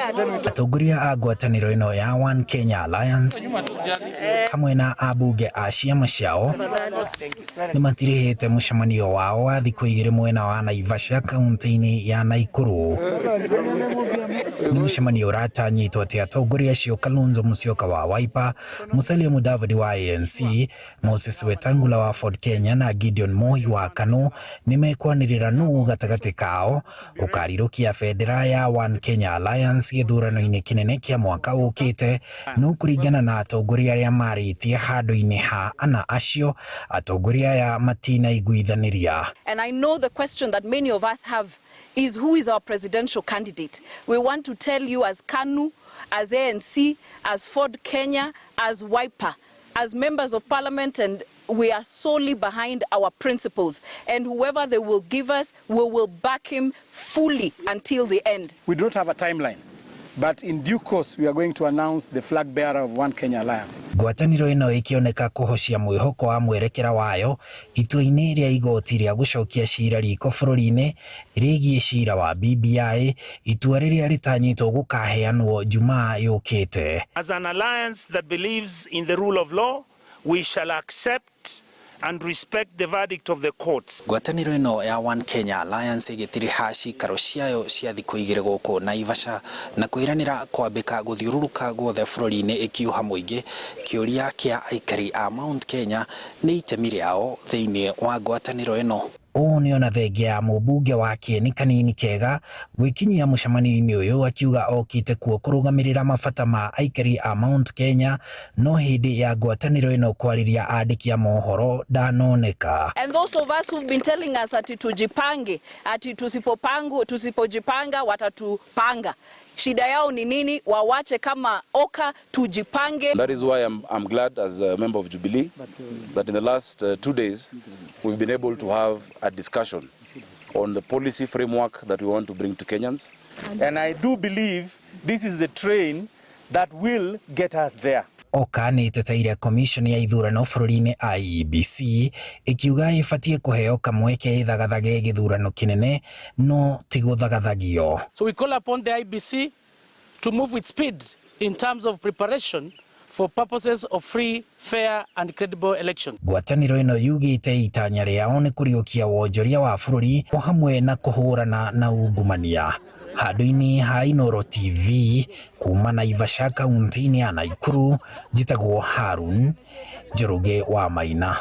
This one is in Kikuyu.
Atongoria a ngwatanĩro ĩno ya One Kenya Alliance hamwe na ambunge a ciama ciao nĩ matirihĩte mũcemanio wao wa thikũ igĩrĩ mwena wa Naivasha kaunti-inĩ ya Naikuru. Nĩ mũcemanio ũratanyĩtwo atĩ atongoria acio Kalonzo Musyoka wa Wiper, Musalia Mudavadi wa ANC, Moses Wetangula wa Ford Kenya na Gideon Moi wa KANU nĩ mekwanĩrĩra nũ gatagatĩ kao ũkarirũkia bendera ya One Kenya Alliance gĩthurano-inĩ kĩnene kĩa mwaka ũkĩte. No kũringana na atongoria arĩa marĩtie handũ-inĩ ha ana acio, atongoria aya matinaiguithanĩria. And I know the question that many of us have is, who is our presidential candidate? We want to tell you as KANU, as ANC, as Ford Kenya, as Wiper, as members of parliament, and we are solely behind our principles. And whoever they will give us, we will back him fully until the end. We do not have a timeline, but in due course we are going to announce the flag bearer of One Kenya Alliance. Ngwatanĩro ĩno ĩkĩoneka kũhocia mwĩhoko wa mwerekera wayo itua-inĩ rĩa igoti rĩa gũcokia cira riko bũrũri-inĩ rĩgiĩ cira wa BBI, itua rĩrĩa rĩtanyĩtwo gũkaheanwo Jumaa yũkĩte. As an alliance that believes in the rule of law, we shall accept and respect the verdict of the courts. Ngwatanĩro ĩno ya One Kenya Alliance ĩgĩtiriha cikaro ciayo cia thikũ igĩrĩ gũkũ Naivasha na kwĩranĩra kwambĩka gũthiũrũrũka guothe bũrũri-inĩ ĩkiuha mũingĩ. Kĩũria kĩa aikari a Mount Kenya nĩ itemi rĩao thĩinĩ wa ngwatanĩro ĩno. Ũũ nĩ ona thengia ya mũmbunge wa Kĩeni Kanini Kega gwĩkinyia mũcemanio-inĩ ũyũ, akiuga okĩte kuo kũrũgamĩrĩra mabata ma aikari a Mount Kenya, no hĩndĩ ya ngwatanĩro ĩno kwarĩria andĩki a mohoro ndanoneka. And those of us who've been telling us ati tujipange, ati tusipopangu, tusipojipanga watatupanga. Shida yao ni nini? Wawache kama OKA, tujipange. That is why I'm glad as a member of Jubilee that in the last 2 days we've been able to have a discussion on the policy framework that we want to bring to Kenyans. And I do believe this is the train that will get us there. OKA nĩ ĩteteire commission ya ithurano bũrũri-inĩ IEBC, ĩkiuga ĩbatiĩ kũheo kamweke ĩthagathage gĩthurano kĩnene no ti gũthagathagio. So we call upon the IEBC to move with speed in terms of preparation for purposes of free, fair and credible elections. Ngwatanĩro ĩno yugĩte itanya rĩao nĩ kũriũkia wonjoria wa bũrũri o hamwe na kũhũrana na ungumania. Handũ-inĩ ha Inooro TV kuma Naivasha, kaunti-inĩ ya Naikuru, njĩtagwo Harun Njoroge wa Maina.